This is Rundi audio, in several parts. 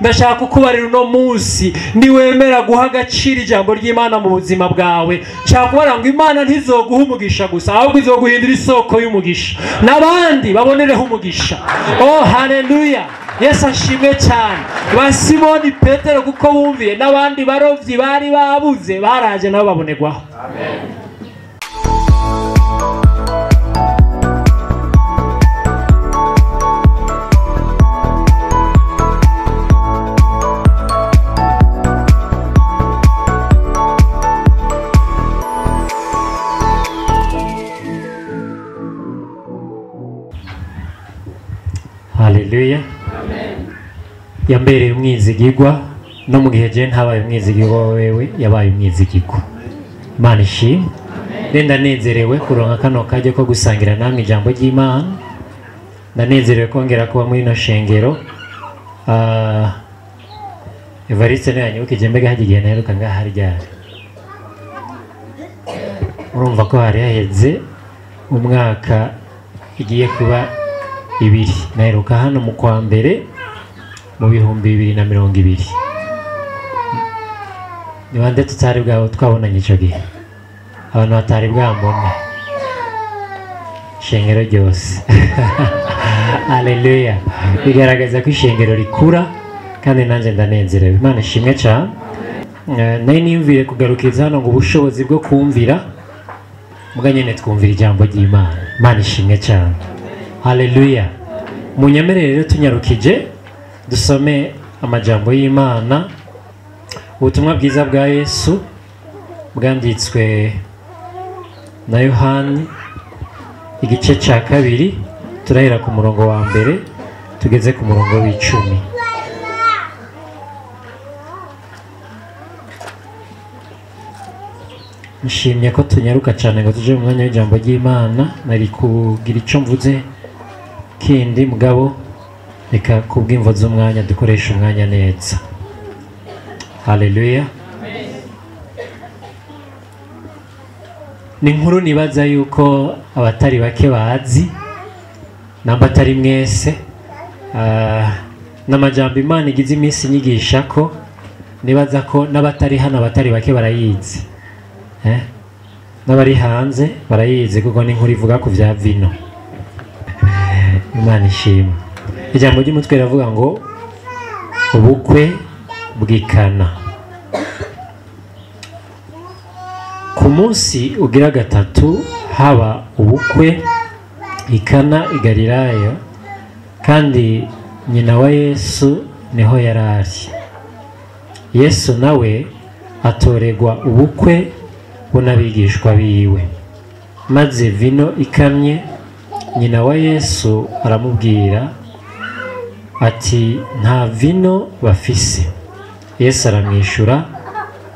Ndashaka kukubarira uno munsi, niwemera guha agaciro ijambo ry'Imana mu buzima bwawe, nshaka kubarira ngo Imana ntizoguha umugisha gusa, ahubwo izoguhindura isoko y'umugisha n'abandi babonereho umugisha. Oh, haleluya! Yesu ashimwe cyane. Ba Simoni Petero kuko bumviye, n'abandi barovyi bari babuze baraje nabo babonerwaho. Amen. Haleluya. Yambereye umwizigirwa no mu gihe je ntabaye umwizigirwa, wewe yabaye umwizigirwa. Imana ishimwe. Ndanezerewe kuronka kano kajye ko gusangira namwe ijambo ry'Imana. Ndanezerewe kongera kuba muri ino shengero. Evariste niwe yanyibukije mbega hajya igihe naheruka ngaha ryari. Urumva ko hari haheze umwaka igiye kuba ibiri. Naheruka hano mu kwa mbere mu 2020. Ni bande tutari bwawe twabonanye ico gihe? Abantu batari bwambone ishengero ryose. Haleluya. Bigaragaza ko ishengero rikura kandi nanje ndanezerewe. Imana ishimwe cyane. Nari niyumvire kugarukiza hano ngo ubushobozi bwo kumvira, muga nyene twumvira ijambo ry'Imana. Imana ishimwe cyane. Haleluya. Munyemerere rero tunyarukije dusome amajambo y'Imana. Ubutumwa bwiza bwa Yesu bwanditswe na Yohani igice cya 2, turahera ku murongo wa 1 tugeze ku murongo w'10. Nshimye ko tunyaruka cyane ngo tuje mu mwanya w'ijambo ry'Imana. Nari kugira ico mvuze kindi mugabo reka kubw'imvo z'umwanya dukoresha umwanya neza. Haleluya. Ni inkuru nibaza yuko abatari bake bazi, namba atari mwese. N'amajambo Imana igize iminsi inyigisha ko nibaza ko n'abatari hano abatari bake barayizi, n'abari hanze barayizi, kuko ni inkuru ivuga ku vya vino. Imana ishimwe. Ijambo ry'umutwe riravuga ngo ubukwe bw'Ikana. Ku munsi ugira 3 haba ubukwe Ikana i Galilaya, kandi nyina wa Yesu niho yarari. Yesu nawe atoregwa ubukwe bunabigishwa biwe. Maze vino ikamye, nyina wa Yesu aramubwira ati nta vino bafise. Yesu aramwishura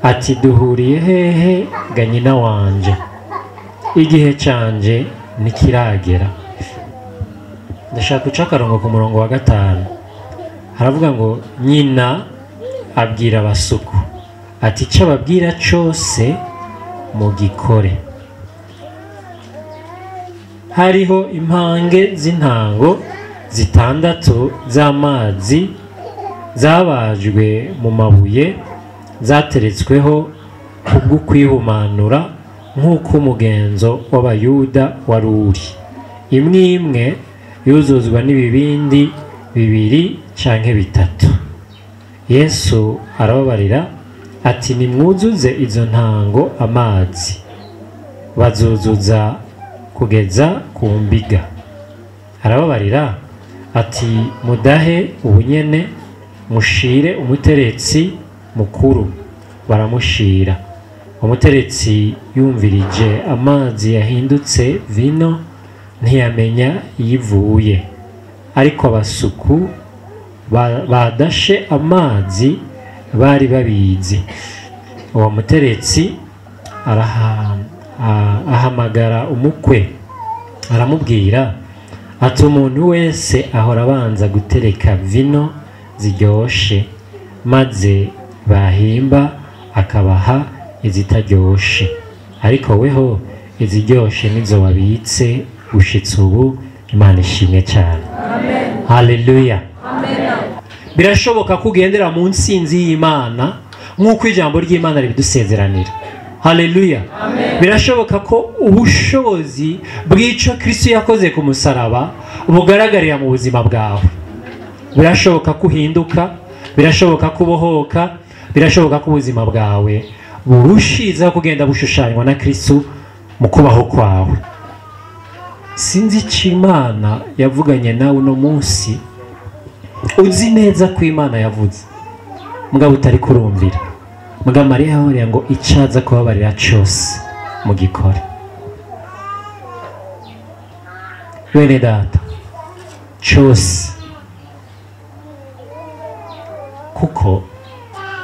ati duhuriye hehe ga nyina wanje? Igihe canje ntikiragera. Ndashaka guca akarongo ku murongo wa 5. Haravuga ngo nyina abwira abasuku ati icyo ababwira cyose mugikore. Hariho impange z'intango 6 z'amazi zabajwe mu mabuye, zateretsweho kubwo kwihumanura nk'uko umugenzo w'Abayuda wari uri. Imwe imwe yuzuzwa n'ibibindi 2 canke 3. Yesu arababarira ati nimwuzuze izo ntango amazi. Bazuzuza kugeza ku mbiga. Arababarira ati mudahe ubunyene mushire umuteretsi mukuru. Baramushira. Umuteretsi yumvirije amazi yahindutse vino ntiyamenya yivuye, ariko abasuku badashe amazi bari babizi. Uwo muteretsi ahamagara umukwe aramubwira ati umuntu wese ahora abanza gutereka vino ziryoshe, maze bahimba akabaha izitaryoshe, ariko weho iziryoshe nizo wabitse gushitsa ubu. Imana ishimwe cyane. Amen. Haleluya. Amen. Birashoboka ko ugendera mu nsinzi y'Imana nk'uko ijambo ry'Imana ribidusezeranira. Haleluya. Birashoboka ko ubushobozi bw'icyo Kristo yakoze ku musaraba bugaragarira mu buzima bwawe. Birashoboka ko uhinduka, birashoboka ko ubohoka, birashoboka ko ubuzima bwawe burushizaho kugenda bushushanywa na Kristo mu kubaho kwawe. Sinzi icyo Imana yavuganye nawe uno munsi, uzi neza ko Imana yavuze mugabo utari kurumvira. Mugabo Mariya yababariye ngo icyaza kubabarira cyose mugikore. Bene data, cyose, kuko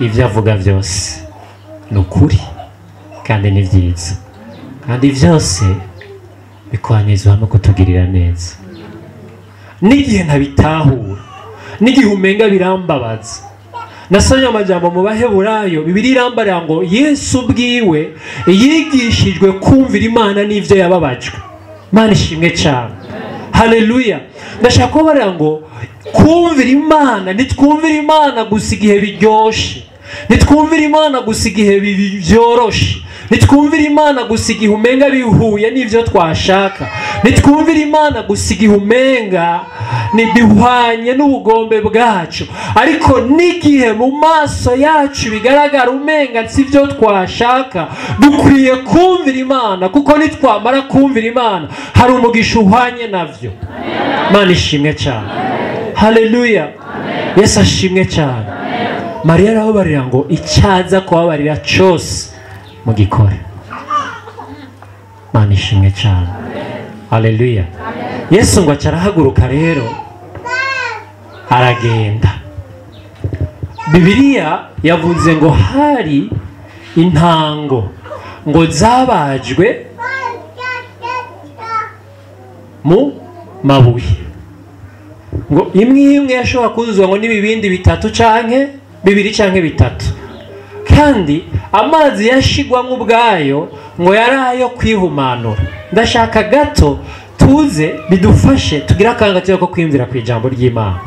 ibyo avuga byose ni ukuri kandi ni byiza, kandi byose bikwanizwa no kutugirira neza. N'igihe ntabitahura, n'igihe umenga birambabaza. Nasomye amajambo mu Baheburayo, Bibiliya irambarira ngo Yesu ubwiwe yigishijwe kumvira Imana n'ivyo yababajwe. Imana ishimwe cyane. Haleluya. Ndashaka kubarira ngo kumvira Imana, nitwumvira Imana gusa igihe biryoshe, nitwumvira Imana gusa igihe byoroshe, nitwumvira Imana gusa igihe umenga bihuye n'ivyo twashaka, nitwumvira Imana gusa igihe umenga ntibihwanye n'ubugombe bwacu, ariko n'igihe mu maso yacu bigaragara umenga si byo twashaka, dukwiye kumvira Imana, kuko nitwamara kumvira Imana hari umugisha uhwanye navyo. Imana ishimwe cyane. Haleluya. Yesu ashimwe cyane. Mariya arababarira ngo icyaza kubabarira cyose mugikore. Imana ishimwe cyane. Haleluya. Yesu ngo acarahaguruka rero aragenda. Bibiliya yavuze ngo hari intango ngo zabajwe mu mabuye, ngo imwe imwe yashobora kuzuzwa ngo n'ibibindi bitatu canke bibiri canke bitatu, kandi amazi yashigwamo ubwayo ngo yari ayo kwihumanura. Ndashaka gato tuze bidufashe tugire akangaciro ko kwiyumvira ku ijambo ry'Imana.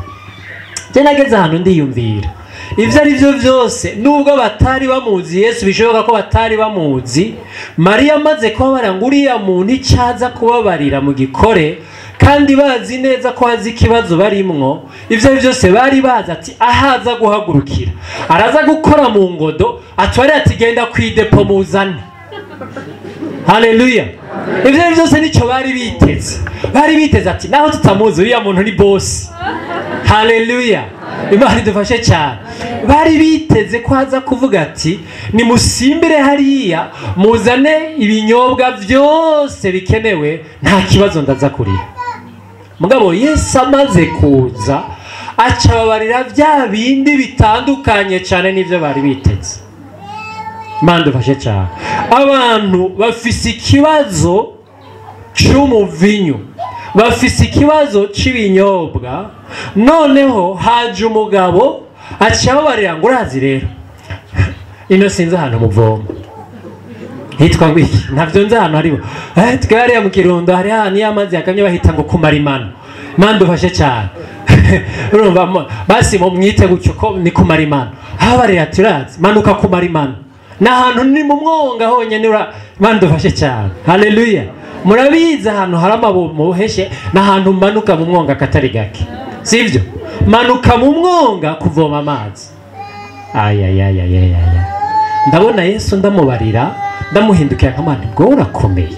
Je nageze ahantu ndiyumvira ivyo ari byo byose, nubwo batari bamuzi Yesu, bishoboka ko batari bamuzi, Mariya amaze kubabara ngo uriya muntu icyaza kubabarira mu gikore, kandi bazi neza ko azi ikibazo barimwo, ivyo ari byose bari bazi ati ahaza guhagurukira araza gukora mu ngodo, atware ati genda ku idepo muzane. Haleluya. Ivyo ari byose nicyo bari biteze. Bari biteze ati naho tutamuzi uriya muntu ni boss. Haleluya. Imana idufashe cyane. Bari biteze ko aza kuvuga ati nimusimbire hariya muzane ibinyobwa byose bikenewe, nta kibazo ndaza kuriha. Mugabo Yesu amaze kuza acababarira bya bindi bitandukanye cyane n'ivyo bari biteze. Imana idufashe cyane. Abantu bafise ikibazo c'umuvinyu, bafise ikibazo c'ibinyobwa, noneho haje umugabo acababarira ngo urazi rero ino sinzi ahantu muvoma hitwa ngo iki, ntavyo nzi ahantu hariho. Twe hariya mu Kirundo hari ahantu iyo amazi yakamye bahita ngo kumarimano. Imana idufashe cyane. Urumva basi mumwite gutyo ko ni kumarimano. Ababarira ati urazi manuka kumarimano, ni ahantu ni mu mwonga honyine. Imana idufashe cyane. Haleluya. Murabizi ahantu hari amabuye ni ahantu manuka mu mwonga katari gake, sivyo? Manuka mu mwonga kuvoma amazi. Ayayayayaya. Ndabona Yesu ndamubarira, ndamuhindukira nkamana bwo urakomeye.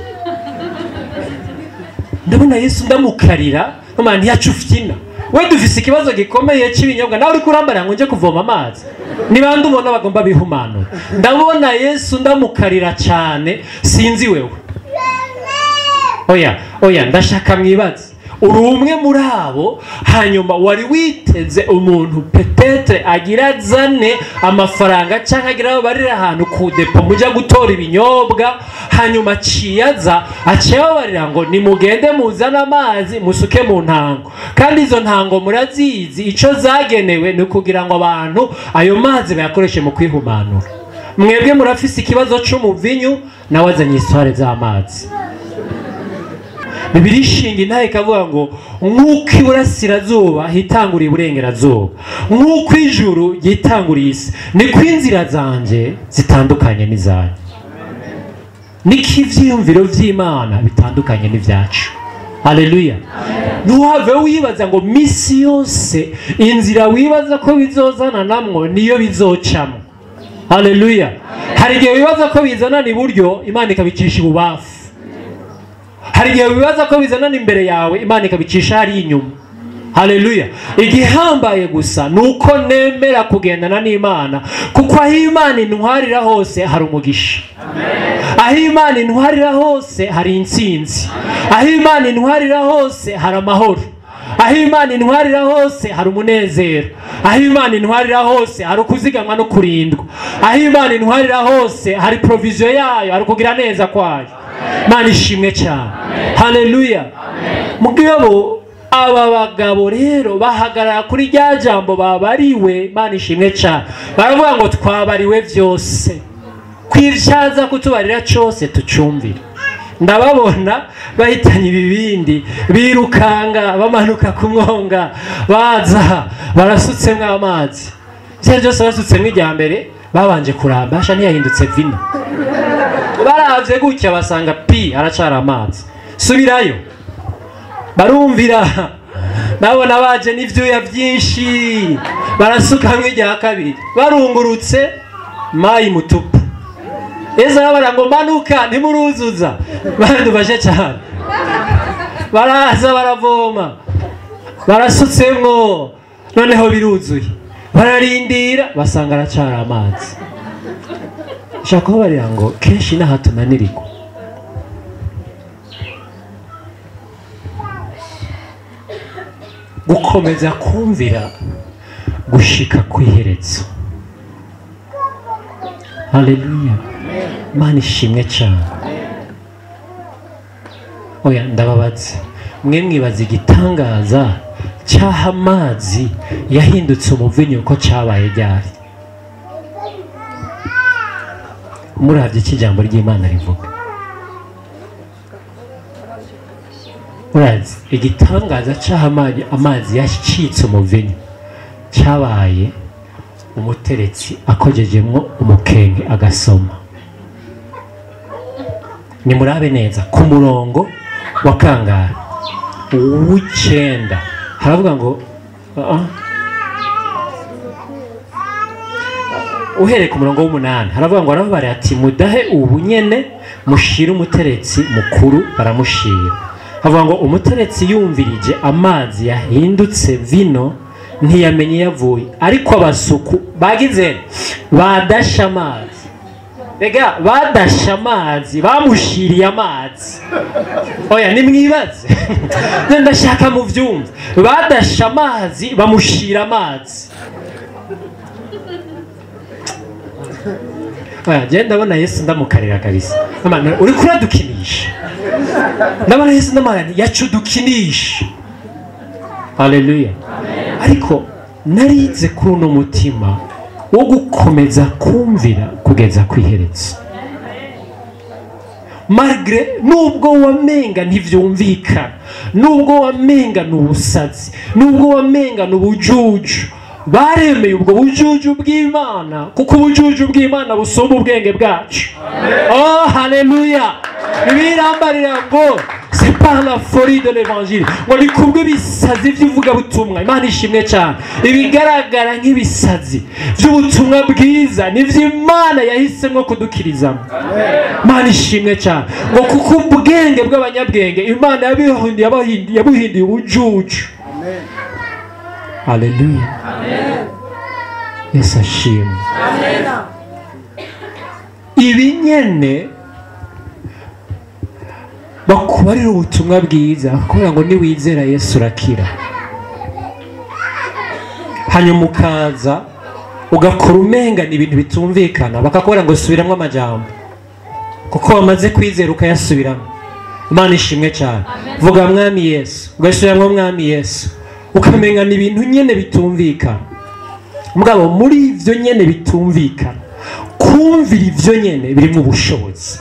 Ndabona Yesu ndamukarira nkamana ntiyacufyina. We dufise ikibazo gikomeye cy'ibinyobwa, nawe uri kurambara ngo nje kuvoma amazi. Ni bande ubona bagomba bihumanura? Ndabona Yesu ndamukarira cyane, sinzi wewe. Oya, oya, ndashaka mwibaze. Uri umwe muri abo, hanyuma wari witeze umuntu petetre agira azane amafaranga cyangwa agira aho barira ahantu ku depo mujya gutora ibinyobwa, hanyuma aciyaza aciyababarira ngo nimugende muzane amazi musuke mu ntango. Kandi izo ntango murazizi ico zagenewe ni kugira ngo abantu ayo mazi bayakoreshe mu kwihumanura. Mwebwe murafise ikibazo c'umuvinyu, nawe azanye isware z'amazi. Bibiliya ishinga intahe ikavuga ngo nk'uko iburasirazuba hitanguriye iburengerazuba, nk'uko ijuru ryitanguriye isi, niko inzira zanje zitandukanye n'izanyu, niko ivyiyumviro vy'Imana bitandukanye n'ivyacu. Haleluya. Ntuhave wibaza ngo misi yose inzira wibaza ko bizozana namwo niyo bizocamwo. Haleluya. Hari igihe wibaza ko bizanana iburyo, Imana ikabicisha ibubafu. Hari igihe wibaza ko bizanana imbere yawe, Imana ikabicisha hari inyuma. Haleluya. Igihambaye gusa nuko nemera kugendana n'Imana, kuko aho Imana intwarira hose hari umugisha. Aho Imana intwarira hose hari intsinzi. Aho Imana intwarira hose hari amahoro. Aho Imana intwarira hose hari umunezero. Aho Imana intwarira hose hari ukuzigamwa no kurindwa. Aho Imana intwarira hose hari provision yayo, hari kugira neza kwayo. Imana ishimwe cyane. Haleluya. Mugabo aba bagabo rero bahagarara kuri rya jambo babariwe. Imana ishimwe cyane. Baravuga ngo twabariwe byose, kwivyaza kutubarira cyose tucumvira. Ndababona bahitanye ibibindi, birukanga bamanuka ku mwonga, baza barasutsemwo amazi. Ivyo byose basutsemwo irya mbere, babanje kuramba asha ntiyahindutse vino. Baravye gutya basanga pi aracara amazi. Subirayo. Barumvira, babona baje n'ivyuya byinshi, barasukamwe irya kabiri, barungurutse mayi mutupu. Yesu arabara ngo manuka ntimuruzuza. Bandu baje cyane. Baraza baravoma, barasutsemwo, noneho biruzuye. Bararindira basanga aracara amazi. Shaka kubarira ngo kenshi naha tunanirwa. Gukomeza kumvira gushika kwiherezo. Haleluya. Imana ishimwe cyane. Oya ndababaze, mwe mwibaza igitangaza cyaha amazi yahindutse umuvinyu ko cyabaye ryari? Muravye iki jambo ry'Imana rivuga? Murazi igitangaza cyaha amazi yacitse umuvinyu cyabaye umuteretsi akojejemwo umukenke agasoma. Nimurabe neza ku murongo wa kangara w'icenda haravuga ngo uhereye ku murongo w'umunani haravuga ngo arababara ati mudahe ubu nyene mushire umuteretsi mukuru. Baramushira. Havuga ngo umuteretsi yumvirije amazi yahindutse vino ntiyamenye yavuye, ariko abasuku bagize badasha amazi. Rega badasha amazi, bamushiriye amazi. Oya nimwibaze. Ndashaka muvyumve. Badasha amazi, bamushira amazi. Oya je ndabona Yesu ndamukarira kabisa. Amana uri kuradukinisha. Ndabona Yesu ndamara yacudukinisha. Haleluya. Ariko narize kuri uno mutima wo gukomeza kumvira kugeza kwiherezo. Malgré nubwo wamenga ntivyumvikana, nubwo wamenga n'ubusazi, nubwo wamenga n'ubujuju, baremeye ubwo bujuju bw'Imana, kuko ubujuju bw'Imana busumba ubwenge bwacu. Oh haleluya. Birambarira ngo c'est par la folie de l'évangile, ngo ni kubw'ibisazi by'ivugabutumwa. Imana ishimwe cyane. Ibigaragara nk'ibisazi by'ubutumwa bwiza n'ivy'Imana yahisemo kudukirizamo. Imana ishimwe cyane. Ngo kuko ubwenge bw'abanyabwenge Imana yabuhindiye ubujuju. Haleluya. Yesu ashimwe. Ibi nyene bakubarira ubutumwa bwiza kubera ngo niwizera Yesu urakira, hanyuma ukaza ugakora umenga ni ibintu bitumvikana, bakakubwira ngo subiramwo amajambo kuko wamaze kwizera ukayasubiramo. Imana ishimwe cyane. Vuga mwami Yesu, ugasubiramwo mwami Yesu, ukamenga ni ibintu nyene bitumvikana. Mugabo muri ivyo nyene bitumvikana, Kumvira ivyo nyene birimo ubushobozi.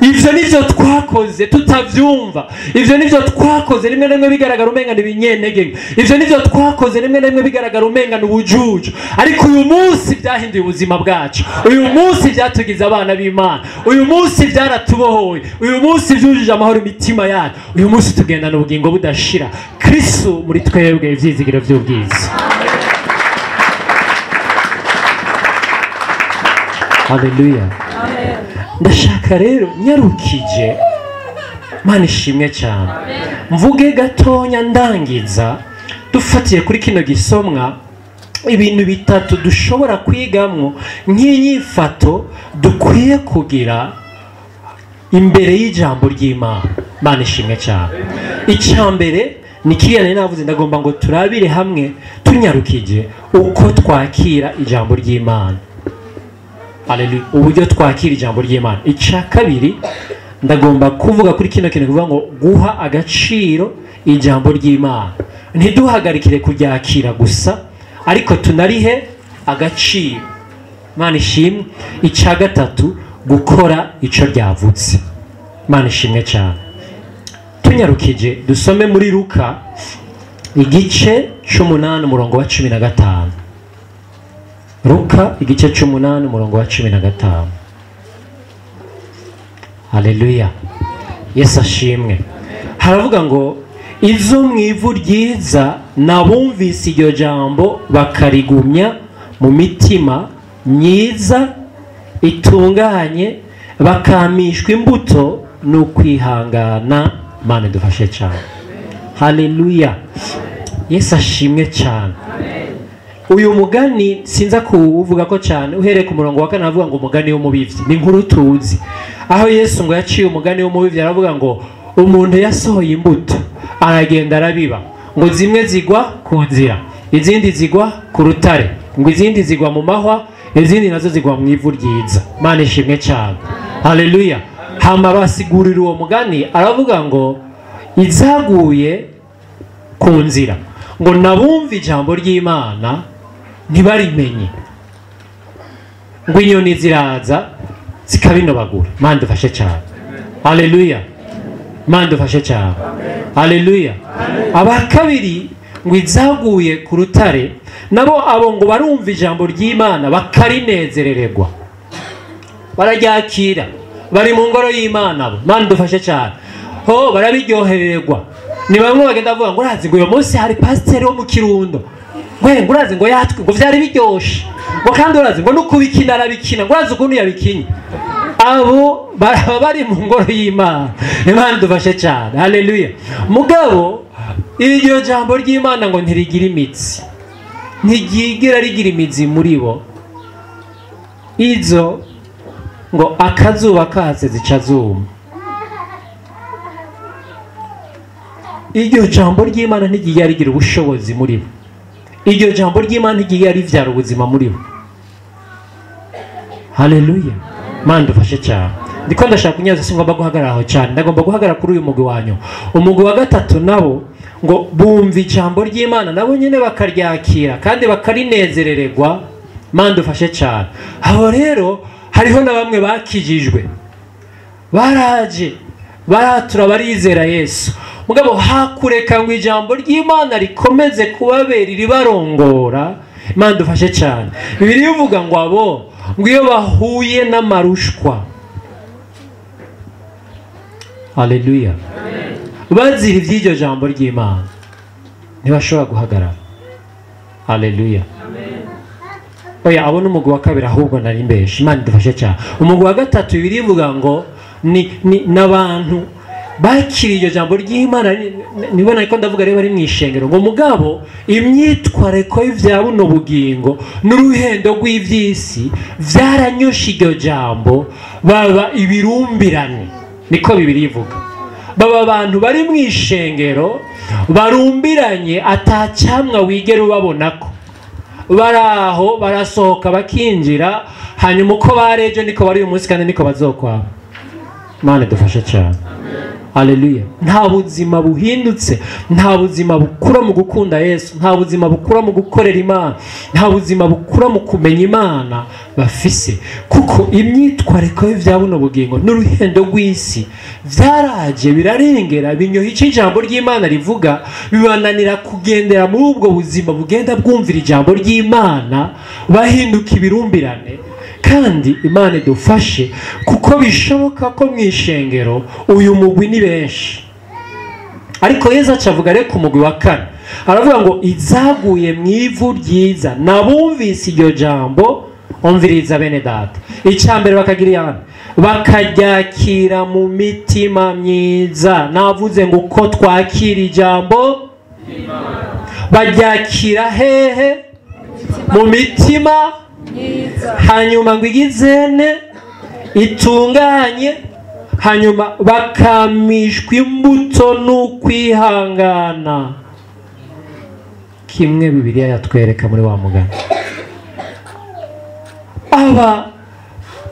Ivyo nivyo twakoze tutavyumva, ivyo nivyo twakoze rimwe na rimwe bigaragara umenga ni ibinyenege, ivyo nivyo twakoze rimwe na rimwe bigaragara umenga ni ubujuju, ariko uyu munsi byahinduye ubuzima bwacu, uyu munsi byatugize abana b'Imana, uyu munsi byaratubohoye, uyu munsi byujuje amahoro imitima yacu, uyu munsi tugendana ubugingo budashira. Kristo muri twebwe, ivyizigiro vy'ubwiza. Haleluya. Ndashaka rero nyarukije, Mana ishimwe cyane, mvuge gatonya ndangiza dufatiye kuri kino gisomwa ibintu bitatu dushobora kwigamwo nk'inyifato dukwiye kugira imbere y'ijambo ry'Imana. Mana ishimwe cyane. Icya mbere ni kiriya nari navuze, ndagomba ngo turabire hamwe tunyarukije uko twakira ijambo ry'Imana. Haleluya. Uburyo twakira ijambo ry'Imana. Icya kabiri ndagomba kuvuga kuri kino kintu kuvuga ngo guha agaciro ijambo ry'Imana, ntiduhagarikire kuryakira gusa, ariko tunarihe agaciro. Imana ishimwe. Icya gatatu, gukora ico ryavutse. Imana ishimwe cyane. Tunyarukije dusome muri Luka igice 8 umurongo wa 15. Luka igice 8 umurongo wa 15. Haleluya. Yesu ashimwe. Haravuga ngo izo mu ivu ryiza nabumvise iryo jambo bakarigumya mu mitima myiza itunganye, bakamishwa imbuto n'ukwihangana. Imana idufashe cyane. Haleluya. Yesu ashimwe cyane. Uyu mugani sinza kuwuvuga ko cyane, uhereye ku murongo wa 4 avuga ngo umugani w'umubivyi ni inkuru tuzi, aho Yesu ngo yaciye umugani w'umubivyi aravuga ngo umuntu yasohoye imbuto aragenda arabiba, ngo zimwe zigwa ku nzira, izindi zigwa ku rutare, ngo izindi zigwa mu mahwa, izindi nazo zigwa mu ivu ryiza. Imana ishimwe cyane. Haleluya. Hama basigurira uwo mugani aravuga ngo izaguye ku nzira ngo nabumva ijambo ry'Imana ntibarimenye, ngo inyoni ziraza zikabinobagura. Imana idufashe cyane. Haleluya. Imana idufashe cyane. Haleluya. Aba kabiri ngo izaguye ku rutare nabo abo ngo barumva ijambo ry'Imana bakarinezerererwa, bararyakira, bari mu ngoro y'Imana abo. Imana idufashe cyane. Ho barabiryohererwa. Ni bamwe bagenda bavuga ngo urazi ngo uyu munsi hari pasiteri wo mu Kirundo, ngo urazi ngo yatwe ngo vyari biryoshe, ngo kandi urazi ngo nukubikina arabikina, ngo urazi ukuntu yabikinye. Abo baraba bari mu ngoro y'Imana. Imana idufashe cyane. Haleluya. Mugabo iryo jambo ry'Imana ngo ntirigira imitsi, ntiryigera rigira imizi muri bo. Izo ngo akazuba katse zica zuma. Iryo jambo ry'Imana ntiryigera rigira ubushobozi muri bo. Iryo jambo ry'Imana ntiryigera rivyara ubuzima muri bo. Haleluya. Imana idufashe cyane. Ndiko ndashaka kunyaza, singomba guhagarara aho cyane, ndagomba guhagarara kuri uyu mugwi wanyu. Umugwi wa gatatu nabo ngo bumva ijambo ry'Imana nabo nyene bakaryakira kandi bakarinezerererwa. Imana idufashe cyane. Aho rero hariho na bamwe bakijijwe, baraje baratura barizera Yesu, mugabo hakureka ngo ijambo ry'Imana rikomeze kubabera ribarongora. Imana idufashe cyane. Bibiliya ivuga ngo abo ngo iyo bahuye n'amarushwa, haleluya, bazira iby'iryo jambo ry'Imana ntibashobora guhagarara. Haleluya. Oya, abo ni umugwi wa kabiri, ahubwo nari mbeshe. Imana idufashe cyane. Umugwi wa gatatu Bibiliya ivuga ngo ni n'abantu bakiriye iryo jambo ry'Imana, nibona ariko ndavuga rero bari mu ishengero, ngo mugabo imyitwareko y'ivya buno bugingo n'uruhendo rw'ivyisi vyaranyoshe iryo jambo, baba ibirumbirane. Niko Bibiliya ivuga. Baba abantu bari mu ishengero barumbiranye, atacyamwa wigera ubabonako, baraho barasohoka bakinjira, hanyuma uko barejo niko bari uyu munsi kandi niko bazokwama. Imana idufashe cyane. Haleluya. Nta buzima buhindutse, nta buzima bukura mu gukunda Yesu, nta buzima bukura mu gukorera Imana, nta buzima bukura mu kumenya Imana bafise, kuko imyitwariko y'ivya buno bugingo n'uruhendo rw'isi vyaraje birarengera, binyoha ico ijambo ry'Imana rivuga, bibananira kugendera muri ubwo buzima bugenda bwumvira ijambo ry'Imana, bahinduka ibirumbirane. Kandi Imana idufashe, kuko bishoboka ko mu ishengero uyu mugwi ni benshi. Ariko Yesu acavuga reka umugwi wa kane, aravuga ngo izaguye mu ivu ryiza nabumvise iryo jambo, umviriza bene data. Icya mbere bakagira iyande, bakaryakira mu mitima myiza. Navuze ngo uko twakira ijambo, baryakira hehe? Mu mitima. Hanyuma ngo igizene itunganye, hanyuma bakamishwa imbuto n'ukwihangana. Kimwe Bibiliya yatwereka muri wa mugani, aba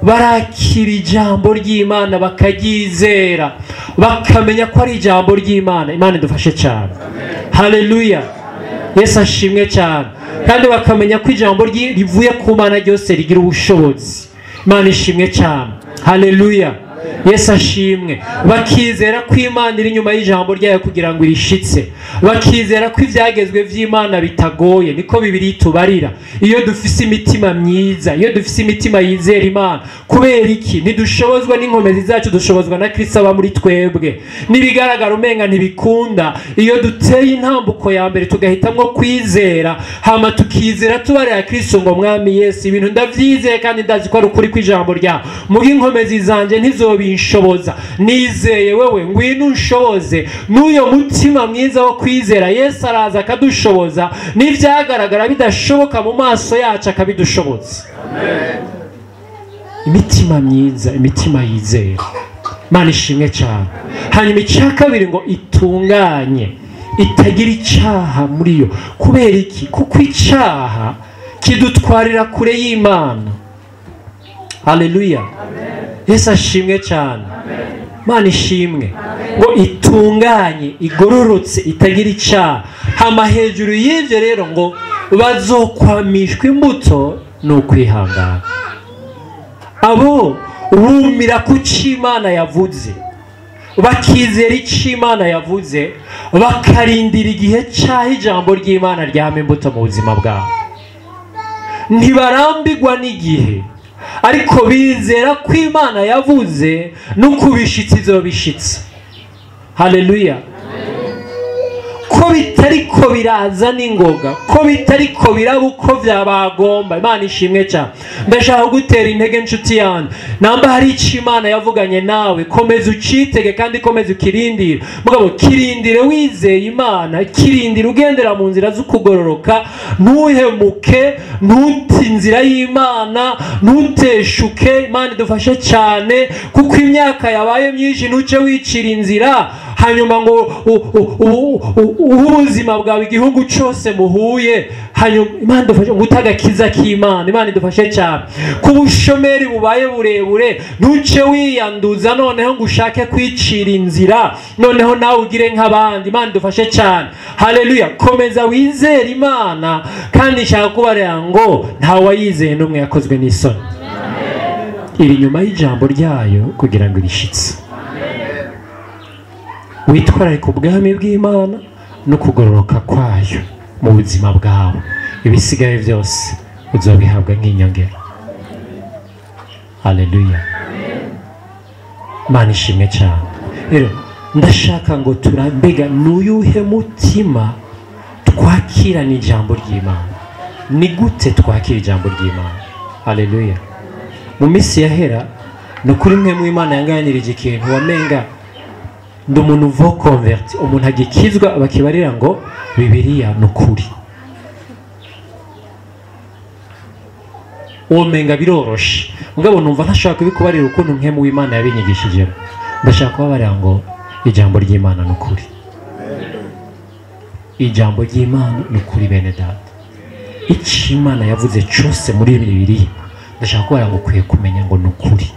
barakira ijambo ry'Imana bakaryizera, bakamenya ko ari ijambo ry'Imana. Imana idufashe cyane. Haleluya. Yesu ashimwe cyane. Kandi bakamenya ko ijambo rivuye ku Mana ryose rigira ubushobozi. Imana ishimwe cyane. Haleluya. Yesu ashimwe. Bakizera ko Imana iri inyuma y'ijambo ryayo kugira ngo irishitse, bakizera ko ivyagezwe vy'Imana bitagoye. Niko Bibiliya itubarira. Iyo dufise imitima myiza, iyo dufise imitima yizera Imana, kubera iki? Ntidushobozwa n'inkomezi zacu, dushobozwa na Kristo aba muri twebwe. Nibigaragara umenga ntibikunda, iyo duteye intambuko ya mbere tugahitamwo kwizera, hama tukizera tubarira Kristo ngo Mwami Yesu, ibintu ndavyizeye kandi ndazi ko ari ukuri kw'ijambo ryawe, muga inkomezi zanje ntizobinshoboza, nizeye wewe, ngwino unshoboze. N'uyo mutima mwiza wo kwizera, Yesu araza akadushoboza, n'ivyagaragara bidashoboka mu maso yacu akabidushoboza. Imitima myiza, imitima yizera. Imana ishimwe cyane. Hanyuma icya kabiri ngo itunganye, itagira icyaha muri yo. Kubera iki? Kuko icyaha kidutwarira kure y'Imana. Haleluya. Yesu ashimwe cyane. Imana ishimwe. Ngo itunganye, igororotse, itagira icyaha. Hama hejuru y'ivyo rero ngo bazokwamishwa imbuto n'ukwihangana. Abo bumira ku cyo Imana yavuze, bakizera icyo Imana yavuze, bakarindira igihe cyaho ijambo ry'Imana ryama imbuto mu buzima bwabo. Ntibarambirwa n'igihe, ariko bizera ko Imana yavuze no kubishitsa izobishitsa. Haleluya. Ko bitariko biraza n'ingoga, ko bitariko biraba uko vyabagomba. Imana ishimwe cyane. Ndashaka gutera intege nshuti yanjye, namba hari icyo Imana yavuganye nawe, komeza ucitege kandi komeza ukirindire. Mugabo kirindire wizeye Imana, kirindire ugendera mu nzira z'ukugororoka, ntuhemuke, ntute inzira y'Imana, ntuteshuke. Imana idufashe cyane, kuko imyaka yabaye myinshi ntuce wicira inzira, hanyuma ngo ubuzima bwawe igihugu cyose muhuye. Hanyuma Imana idufashe gutagakiza k'Imana. Imana idufashe cyane. Ku bushomeri bubaye burebure, ntuce wiyanduza noneho ngo ushake kwicira inzira, noneho nawe ugire nk'abandi. Imana idufashe cyane. Haleluya. Komeza wizere Imana, kandi nshaka kubarira ngo nta wayizeye n'umwe yakozwe n'isoni. Iri nyuma y'ijambo ryayo kugira ngo irishitse. Witwararike ubwami bw'Imana no kugororoka kwayo mu buzima bwawe, ibisigaye byose uzobihabwa nk'inyongera. Haleluya. Imana ishimwe cyane. Rero ndashaka ngo turambega n'uyuhe mutima twakirana ijambo ry'Imana. Ni gute twakira ijambo ry'Imana? Haleluya. Mu minsi yahera ni ukuri mwe mu Imana yanganirije ikintu wamenga ndi umuntu vo converti, umuntu agikizwa bakibarira ngo Bibiliya ni ukuri. Uwo menga biroroshe, mugabo numva ntashaka kubikubarira ukuntu mwe mu Imana yabinyigishije. Ndashaka kubabarira ngo ijambo ry'Imana ni ukuri. Ijambo ry'Imana ni ukuri bene data. Icyo Imana yavuze cyose muri Bibiliya, ndashaka kubarira ngo ukwiye kumenya ngo ni ukuri.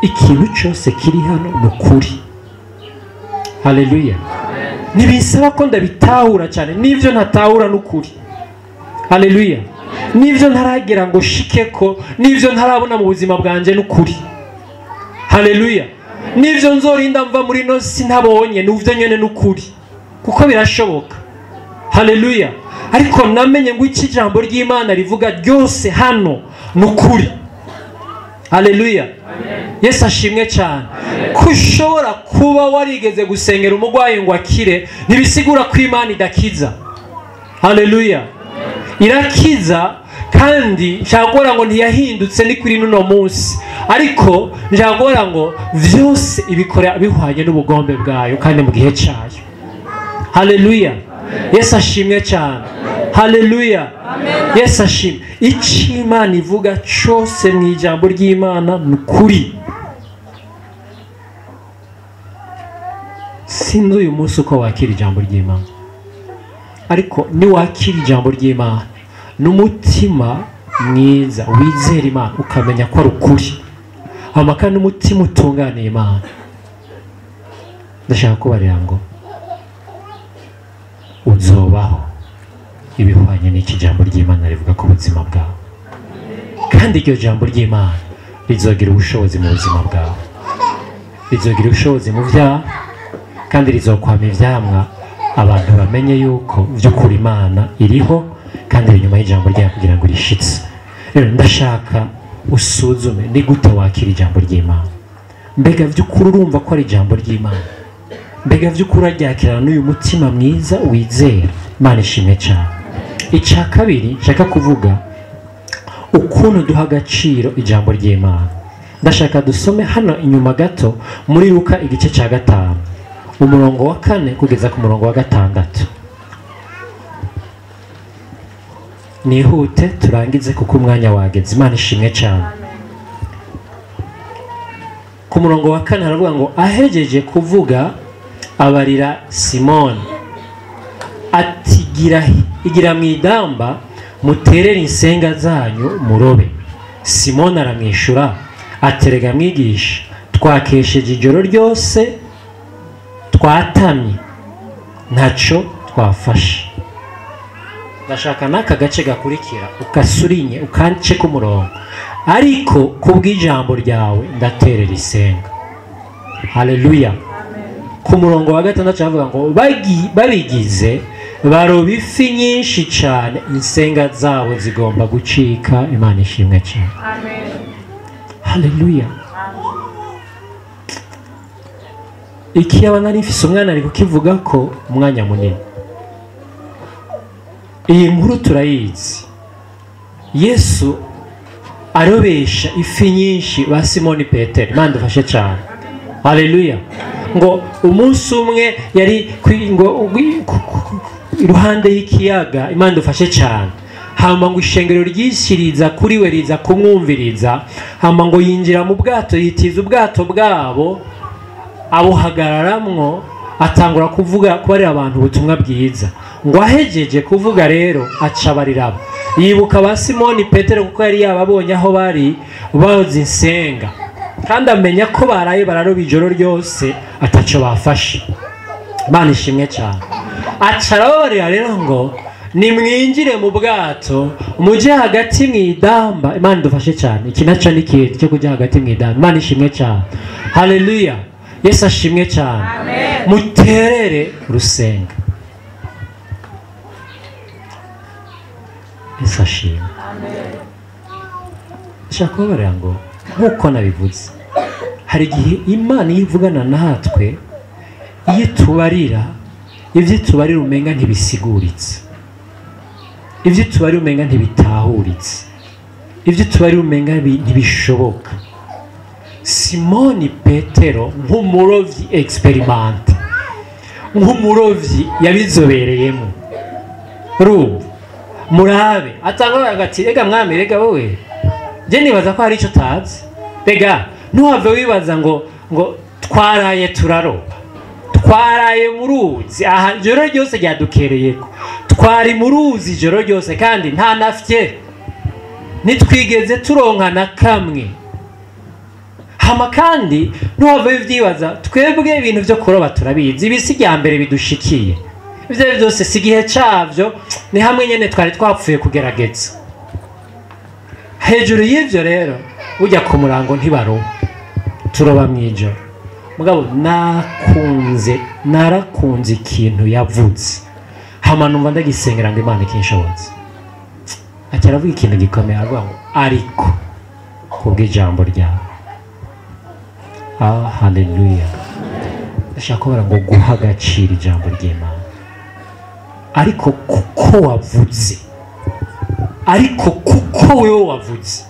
Ikintu cyose kiri hano ni ukuri. Haleluya. Ntibisaba ko ndabitahura cyane, n'ibyo ntatahura ni ukuri. Haleluya. N'ibyo ntaragera ngo shike ko, n'ibyo ntarabona mu buzima bwanjye ni ukuri. Haleluya. N'ibyo nzorinda mva muri no si ntabonye, n'ubyo nyene ni ukuri, kuko birashoboka. Haleluya. Ariko namenye ngo iki jambo ry'Imana rivuga ryose hano ni ukuri. Haleluya. Yesu ashimwe cyane. Ko ushobora kuba warigeze gusengera umurwayi ngo akire, ntibisigura ko Imana idakiza. Haleluya. Irakiza, kandi nshaka kuvuga ngo ntiyahindutse ni kuri nuno munsi, ariko nshaka kuvuga ngo vyose ibikora bihwanye n'ubugombe bwayo kandi mu gihe cyayo. Haleluya. Yesu ashimwe cyane. Haleluya. Yesu ashimwe. Icyo Imana ivuga cyose mu ijambo ry'Imana ni ukuri. Sinzi uyu munsi uko wakira ijambo ry'Imana, ariko niwakira ijambo ry'Imana n'umutima mwiza wizera Imana, ukamenya ko ari ukuri, hama kandi n'umutima utunganiye Imana, ndashaka kubarira ngo uzobaho ibihwanye n'iki jambo ry'Imana rivuga ku buzima bwawe. Kandi iryo jambo ry'Imana rizogira ubushobozi mu buzima bwawe, rizogira ubushobozi mu byaha, kandi rizokwama ivyamwa abantu bamenye yuko vy'ukuri Imana iriho kandi iri inyuma y'ijambo ryayo kugira ngo rishitse. Rero ndashaka usuzume ni gute wakira ijambo ry'Imana. Mbega vy'ukuri urumva ko ari ijambo ry'Imana? Mbega vy'ukuri aryakirana n'uyu mutima mwiza wizera? Imana ishimwe cyane. Icya kabiri nshaka kuvuga ukuntu duha agaciro ijambo ry'Imana. Ndashaka dusome hano inyuma gato muri Luka igice cya 5 umurongo wa 4 kugeza ku murongo wa 6. Nihute turangize kuko umwanya wageze. Imana ishimwe cyane. Ku murongo wa 4 haravuga ngo ahejeje kuvuga abarira Simoni ati igira mu idamba muterere insenga zanyu murobe. Simoni aramwishura aterega mwigisha, twakesheje ijoro ryose twatamye ntaco twafashe. Ndashaka n'aka gace gakurikira ukasurinye ukance ku murongo, ariko kubw'ijambo ryawe ndaterera isenga. Haleluya. Ku murongo wa 6 avuga ngo babigize baroba ifi nyinshi cyane, insenga zabo zigomba gucika. Imana ishimwe cyane. Amen. Haleluya. Ikiyaba nari mfise umwana ari kukivuga ko umwanya munini. Iyi nkuru turayizi. Yesu arobesha ifi nyinshi ba Simoni Petero. Imana idufashe cyane. Haleluya. Ngo umunsi umwe yari ngo iruhande y'ikiyaga. Imana idufashe cyane. Hama ngo ishengero ryishiriza kuri we riza kumwumviriza, hama ngo yinjira mu bwato, yitiza ubwato bwabo, abuhagararamwo, atangura kuvuga kubarira abantu ubutumwa bwiza. Ngo ahejeje kuvuga rero acabarirabo, yibuka ba Simoni Petero kuko yari yababonye aho bari bazi insenga, kandi amenya ko baraye bararoba ijoro ryose ataco bafashe. Imana ishimwe cyane. Acarababarira rero ngo nimwinjire mu bwato mujye hagati mu idamba. Imana idufashe cyane. Iki naco ni ikintu cyo kujya hagati mu idamba. Imana ishimwe cyane. Haleluya. Yesu ashimwe cyane. Muterere urusenga. Yesu ashimwe. Ndashaka kubabarira ngo nk'uko nabivuze, hari igihe Imana iyo ivugana natwe, iyo itubarira, ibyo itubarira umenga ntibisiguritse, ibyo itubarira umenga ntibitahuritse, ibyo itubarira umenga ntibishoboka. Simoni Petero nk'umurovyi experiment, nk'umurovyi yabizobereyemo, urumva murabe atangura ati rega mwami, rega wowe je nibaza ko hari ico utazi, rega ntuhave wibaza ngo twaraye turaroba, twaraye mu ruzi, aha ijoro ryose ryadukereyeko, twari mu ruzi ijoro ryose kandi nta nafye, nitwigeze turonka na kamwe. Hama kandi ntuhave uvyibaza, twebwe ibintu vyo kuroba turabizi, ibi si irya mbere bidushikiye, ivyo ari vyose si igihe cavyo, ni hamwe nyene twari twapfuye kugerageza. Hejuru y'ivyo rero, burya ku murango ntibaroba, turoba mw'ijoro. Mugabo narakunze ikintu yavuze, hama numva ndagisengera ngo Imana ikinshoboze. Aca aravuga ikintu gikomeye, aravuga ngo ariko kubw'ijambo ryawe. Ah, haleluya. Ndashaka kubara ngo guha agaciro ijambo ry'Imana, ariko kuko wavuze, ariko kuko wewe wavuze,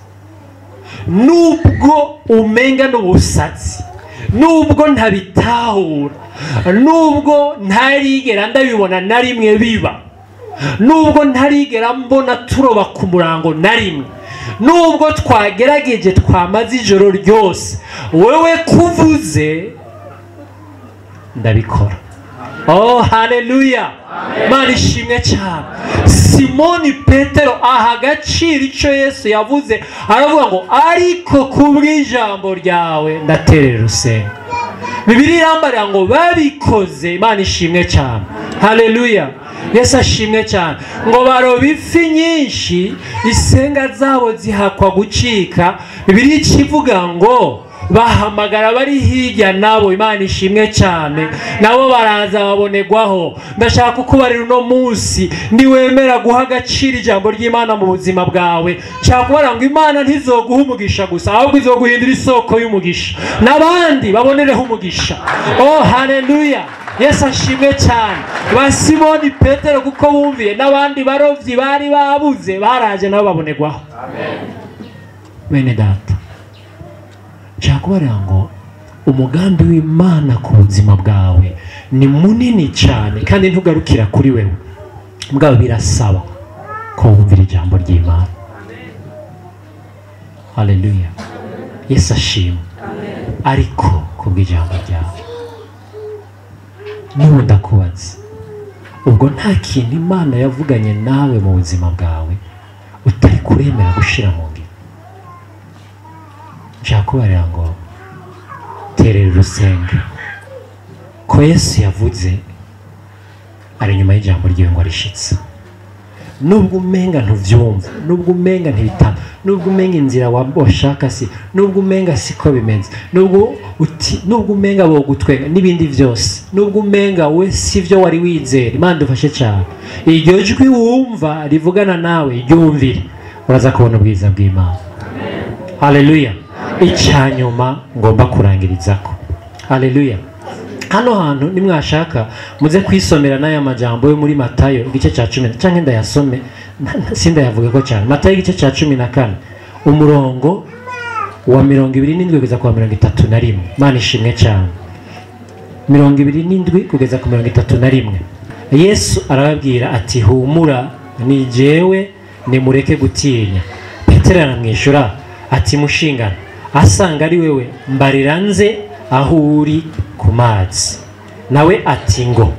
nubwo umenga n'ubusatsi, nubwo ntabitahura, nubwo ntarigera ndabibona na rimwe biba, nubwo ntarigera mbona turoba ku murango na rimwe, nubwo twagerageje twamaze ijoro ryose, wewe kuvuze ndabikora. Oh, haleluya. Imana ishimwe cyane. Simoni Petero aha agaciro icyo Yesu yavuze, aravuga ngo ariko kubw'ijambo ryawe ndaterera urusenga. Bibiliya irambarira ngo babikoze. Imana ishimwe cyane. Haleluya. Yesu ashimwe cyane. Ngo baroba ifi nyinshi, isenga zabo zihakwa gucika. Bibiliya ikivuga ngo bahamagara bari hirya nabo. Imana ishimwe cyane, nabo baraza babonegwaho. Ndashaka kukubarira uno munsi, niwemera guha agaciro ijambo ry'Imana mu buzima bwawe, nshaka kubara ngo Imana ntizoguha umugisha gusa, ahubwo izoguhindura isoko y'umugisha, n'abandi babonereho umugisha. Oh, haleluya. Yesu ashimwe cyane. Ba Simoni Petero kuko bumviye, n'abandi barovyi bari babuze baraje nabo babonegwaho. Bene data, nshaka kubarira ngo umugambi w'Imana ku buzima bwawe ni munini cyane, kandi ntugarukira kuri wewe. Mugabo birasaba ko wumvira ijambo ry'Imana. Haleluya. Yesu ashimwe. Ariko kubw'ijambo ryawe, n'ubu ndakubaza, ubwo nta kintu Imana yavuganye nawe mu buzima bwawe utari kuremera gushira mu ngiro? Nshaka kubarira ngo terera urusenga, ko Yesu yavuze ari inyuma y'ijambo ryiwe ngo arishitse. Nubwo umenga ntuvyumva, nubwo umenga ntibitana, nubwo umenga inzira washaka si, nubwo umenga siko bimeze, nubwo umenga bogutwenga n'ibindi vyose, nubwo umenga we sivyo wari wizera, Imana dufashe cyane. Iryo jwi wumva rivugana nawe, ryumvire, uraza kubona ubwiza bw'Imana. Haleluya. Icyanyuma ngomba kurangirizako. Haleluya. Hano hantu nimwashaka muze kwisomera n'aya majambo yo muri Matayo igice cya 10, canke ndayasome sindayavuge ko cyane. Matayo igice cya 14 umurongo wa 27 kugeza ku 31. Imana ishimwe cyane. 27 kugeza ku 31. Yesu arababwira ati humura, ni jewe, nimureke gutinya. Petero aramwishura ati mushingana, asanga ari wewe, mbarira nze aho uri ku mazi. Nawe ati ngo.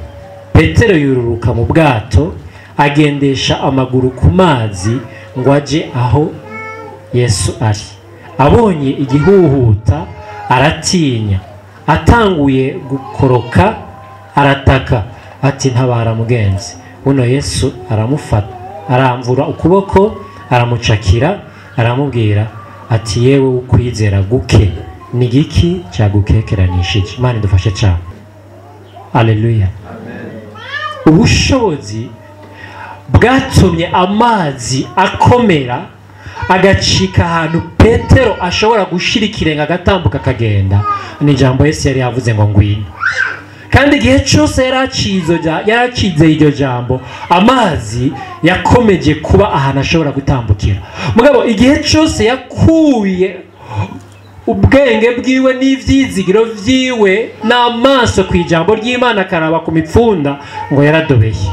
Petero yururuka mu bwato, agendesha amaguru ku mazi ngo aje aho Yesu ari. Abonye igihuhuta aratinya, atanguye gukoroka arataka ati ntabara mugenzi. Buno Yesu aramufata, aramvura ukuboko, aramucakira, aramubwira ati yewe ukwizera guke, ni giki cyagukekeranishije? Imana idufashe cyane. Haleluya. Ubushobozi bwatumye amazi akomera agacika ahantu Petero ashobora gushira ikirenga agatambuka akagenda, ni ijambo Yesu yari yavuze ngo ngwino. Kandi igihe cyose yaracize iryo jambo, amazi yakomeje kuba ahantu ashobora gutambukira. Mugabo igihe cyose yakuye ubwenge bwiwe n'ivyizigiro vyiwe n'amaso ku ijambo ry'Imana akaraba ku mipfunda, ngo yaradobeye.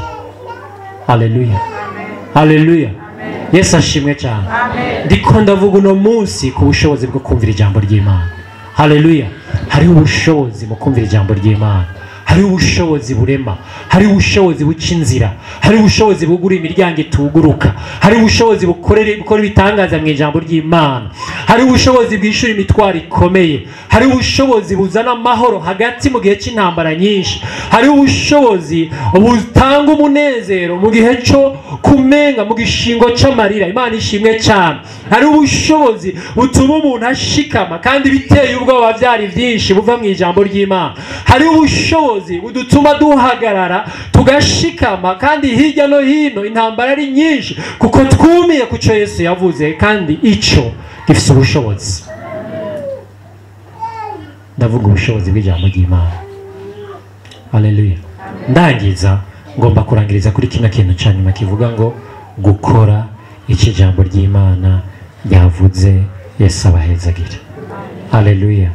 Haleluya. Haleluya. Yesu ashimwe cyane. Ndiko ndavuga uno munsi ku bushobozi bwo kumvira ijambo ry'Imana. Haleluya. Hariho ubushobozi mu kumvira ijambo ry'Imana. Hari ubushobozi burema, hari ubushobozi buca inzira, hari ubushobozi bugura imiryango ituguruka, hari ubushobozi bukora ibitangaza mu ijambo ry'Imana, hari ubushobozi bwishura imitwaro ikomeye, hari ubushobozi buzana amahoro hagati mu gihe cy'intambara nyinshi, hari ubushobozi butanga umunezero mu gihe cyo kumenga, mu gishingo cy'amarira. Imana ishimwe cyane. Hari ubushobozi butuma umuntu ashikama kandi biteye ubwoba byari byinshi buva mu ijambo ry'Imana. Hari ubushobozi budutuma duhagarara tugashikama kandi hirya no hino intambara ari nyinshi, kuko twumiye ku cyo Yesu yavuze, kandi ico gifite ubushobozi. Ndavuga ubushobozi bw'ijambo ry'Imana. Haleluya. Ndangiza, ngomba kurangiriza kuri kino kintu cya nyuma kivuga ngo gukora icyo ijambo ry'Imana ryavuze. Yesu abahezagira. Haleluya.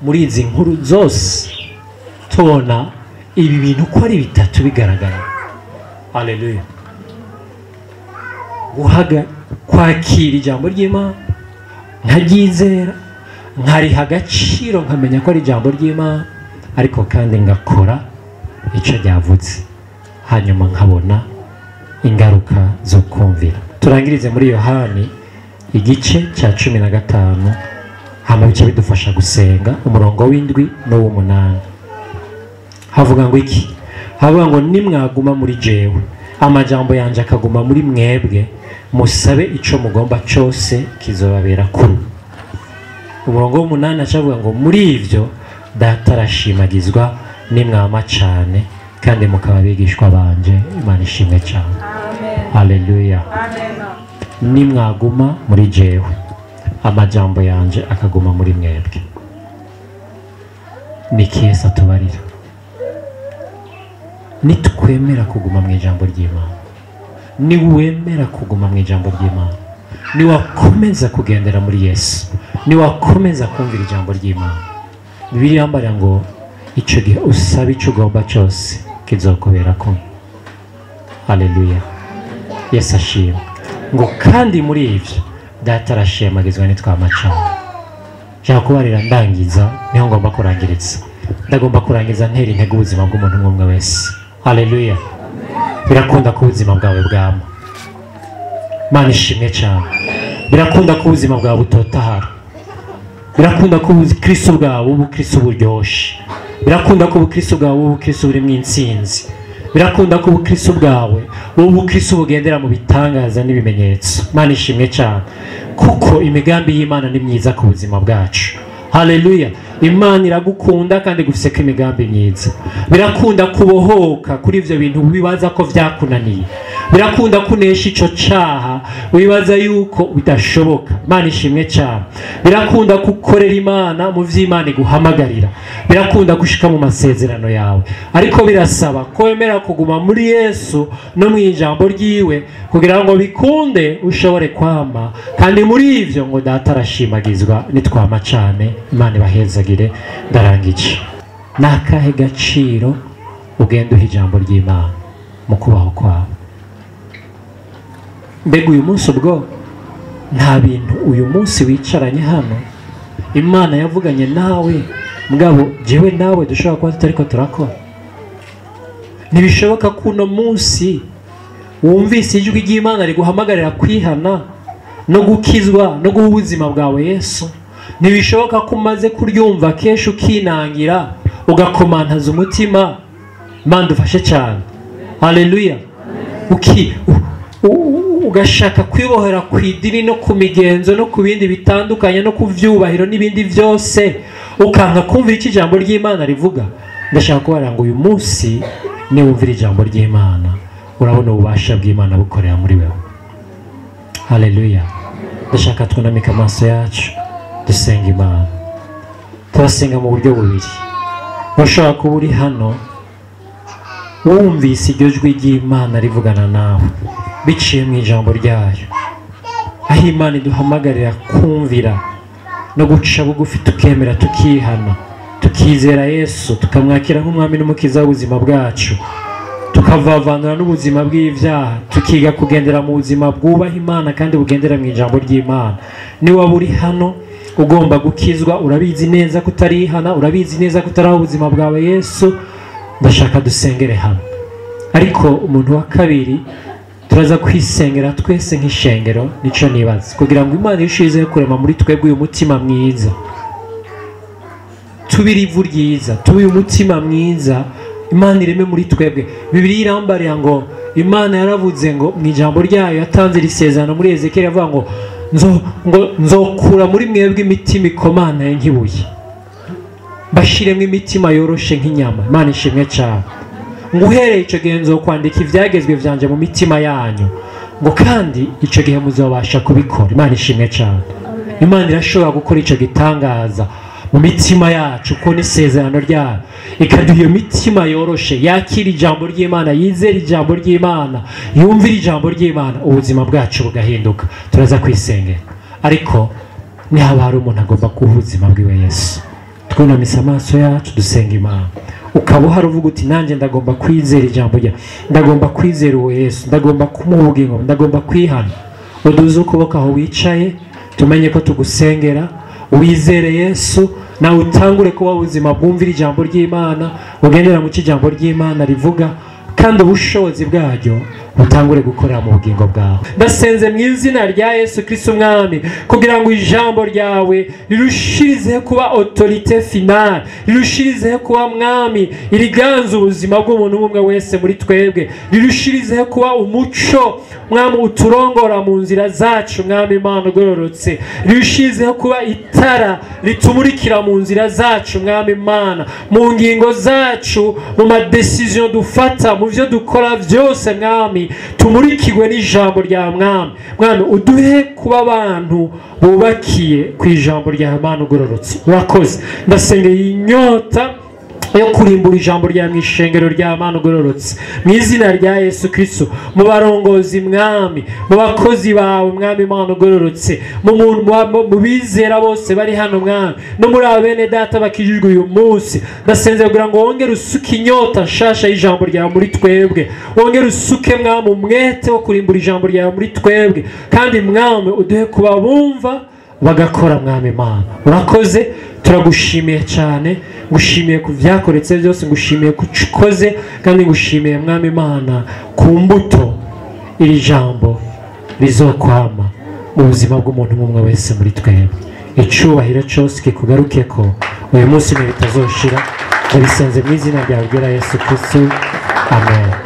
Muri izi nkuru zose tubona ibi bintu ko ari bitatu bigaragara. Haleluya. Guhaga, kwakira ijambo ry'Imana, nkaryizera, nkariha agaciro, nkamenya ko ari ijambo ry'Imana, ariko kandi ngakora icyo ryavutse, hanyuma nkabona ingaruka zo kumvira. Turangirize muri Yohani igice cya 15, hama bice bidufasha gusenga, umurongo w'indwi n'uw'umunani. Havuga ngo iki? Havuga ngo nimwaguma muri jewe, amajambo yanje akaguma muri mwebwe, musabe ico mugomba cyose kizobabera kuru. Umurongo w'umunani acavuga ngo muri ivyo Data arashimagizwa nimwama cyane kandi mukaba abigishwa banje. Imana ishimwe cyane. Haleluya. Nimwaguma muri jewe, amajambo yanje akaguma muri mwebwe. Niki Yesu atubarira? Nitwemera kuguma mu ijambo ry'Imana, niwemera kuguma mu ijambo ry'Imana, niwakomeza kugendera muri Yesu, niwakomeza kumvira ijambo ry'Imana, Bibiliya yambara ngo icyo gihe usaba icyo ugomba cyose kizokubera ko. Haleluya. Yesu ashimwe. Ngo kandi muri ivyo Data arashimagizwa nitwamacana. Nshaka kubarira ndangiza, niho ngomba kurangiriza. Ndagomba kurangiza ntera intego ubuzima bw'umuntu umwe wese. Haleluya. Birakunda ko ubuzima bwawe bwama. Imana ishimwe cyane. Birakunda ko ubuzima bwawe butotahara. Birakunda ko ubukristo bwawe ubukristo buryoshe. Birakunda ko ubukristo bwawe ubukristo buri mu intsinzi. Birakunda ko ubukristo bwawe ubukristo bugendera mu bitangaza n'ibimenyetso. Imana ishimwe cyane, kuko imigambi y'Imana ni myiza ku buzima bwacu. Haleluya. Imana iragukunda kandi igufiseko imigambi myiza. Birakunda kubohoka kuri ivyo bintu wibaza ko vyakunaniye. Birakunda kunesha ico caha wibaza yuko bidashoboka. Imana ishimwe cyane. Birakunda gukorera Imana mu vy'Imana iguhamagarira. Birakunda gushika mu masezerano yawe, ariko birasaba ko wemera kuguma muri Yesu no mu ijambo ryiwe kugira ngo bikunde ushobore kwama, kandi muri ivyo ngo Data arashimagizwa nitwama cyane. Imana ibahezagire. Ndarangije. Nakahe gaciro ugenda uha ijambo ry'Imana mu kubaho kwawe? Mbega uyu munsi ubwo nta bintu uyu munsi wicaranye hano Imana yavuganye nawe, mugabo jewe nawe dushobora kuba tutariko turakora? Ntibishoboka ko uno munsi wumvise ijwi ry'Imana riguhamagarira kwihana no gukizwa no guha ubuzima bwawe Yesu. Ntibishoboka ko umaze kuryumva kenshi ukinangira ugakomantaza umutima. Imana dufashe cyane. Haleluya. Ugashaka kwibohera ku idini no ku migenzo no ku bindi bitandukanye no ku vyubahiro n'ibindi byose, ukanka kumvira icyo ijambo ry'Imana rivuga. Ndashaka kubara ngo uyu munsi niwumvira ijambo ry'Imana urabona ububasha bw'Imana bukorera muri wewe. Haleluya. Ndashaka twunamika amaso yacu dusenga Imana. Turasenga mu buryo bubiri. Ushobora kuba uri hano wumvise iryo jwi ry'Imana rivugana nawe biciye mu ijambo ryayo, aho Imana iduhamagarira kumvira no guca bugufi, tukemera, tukihana, tukizera Yesu, tukamwakira nk'umwami n'umukiza w'ubuzima bwacu, tukavavanura n'ubuzima bw'ibyaha, tukiga kugendera mu buzima bwubaha Imana kandi bugendera mu ijambo ry'Imana. Niba uri hano ugomba gukizwa, urabizi neza kutarihana, urabizi neza kutaraho ubuzima bwawe Yesu, ndashaka dusengere hamwe. Ariko umuntu wa kabiri turaza kwisengera twese nk'ishengero, nico nibaza, kugira ngo Imana irushizeho kurema muri twebwe uyu mutima mwiza, tubire ivu ryiza, tube umutima mwiza Imana ireme muri twebwe. Bibiliya irambarira ngo Imana yaravuze ngo mu ijambo ryayo yatanze isezerano muri Ezekiel avuga ngo nzokura muri mwebwe imitima ikomanaye nk'ibuye, bashiremo imitima yoroshe nk'inyama. Imana ishimwe cyane. Ngo uhereye ico gihe nzokwandika ivyagezwe vyanje mu mitima yanyu, ngo kandi ico gihe muzobasha kubikora. Imana ishimwe cyane. Imana irashobora gukora ico gitangaza mu mitima yacu, ko n'isezerano ryayo ikaduha iyo mitima yoroshe, yakira ijambo ry'Imana, yizera ijambo ry'Imana, yumvira ijambo ry'Imana, ubuzima bwacu bugahinduka. Turaza kwisengera, ariko nihaba hari umuntu agomba kuha ubuzima bwiwe Yesu, twunamise amaso yacu dusenga Imana. Ukaba uhari uvuga uti nanjye ndagomba kwizera ijambo ryawe, ndagomba kwizera uwo Yesu, ndagomba kumuha ubugingo, ndagomba kwihana, uduze ukuboko aho wicaye, tumenye ko tugusengera. Wizere Yesu nawe utangure kuba ubuzima bwumvira ijambo ry'Imana, ugendera mu ijambo ry'Imana rivuga, kandi ubushobozi bwaryo butangure gukorera mu bugingo bwawe. Ndasenze mu izina rya Yesu Kristo Umwami, kugira ngo ijambo ryawe rirushirizeho kuba autorité finale, rirushirizeho kuba Mwami iriganza ubuzima bw'umuntu umwe wese muri twebwe, rirushirizeho kuba umuco Mwami uturongora mu nzira zacu, Mwami Imana ugororotse, rirushirizeho kuba itara ritumurikira mu nzira zacu, Mwami Imana, mu ngingo zacu, mu ma decision dufata, mu byo dukora byose, Mwami tumurikirwe n'ijambo rya Mwami. Mwami uduhe kuba abantu bubakiye ku ijambo rya Imana ugororotse. Urakoze. Ndasengeye inyota yo kurimbura ijambo rya mu ishengero rya Imana ugororotse, mu izina rya Yesu Kristo, mu barongozi Mwami, mu bakozi bawe Mwami Imana ugororotse, mu bizera bose bari hano Mwami, no muri abene data bakijijwe uyu munsi. Ndasenze kugira ngo wongere usuke inyota nshasha y'ijambo ryawe muri twebwe, wongere usuke Mwami umwete wo kurimbura ijambo ryawe muri twebwe, kandi Mwami uduhe kuba bumva bagakora Mwami Imana. Urakoze, turagushimiye cyane, ngushimiye ku byakoretse byose, ngushimiye ku ukoze, kandi ngushimiye Mwami Imana ku mbuto iri jambo rizokwama mu buzima bw'umuntu umwe wese muri twebwe. Icubahiro cyose kikugaruke ko uyu munsi bitazoshira. Ndabisenze mu izina ryawe ryera Yesu Kristo, amen.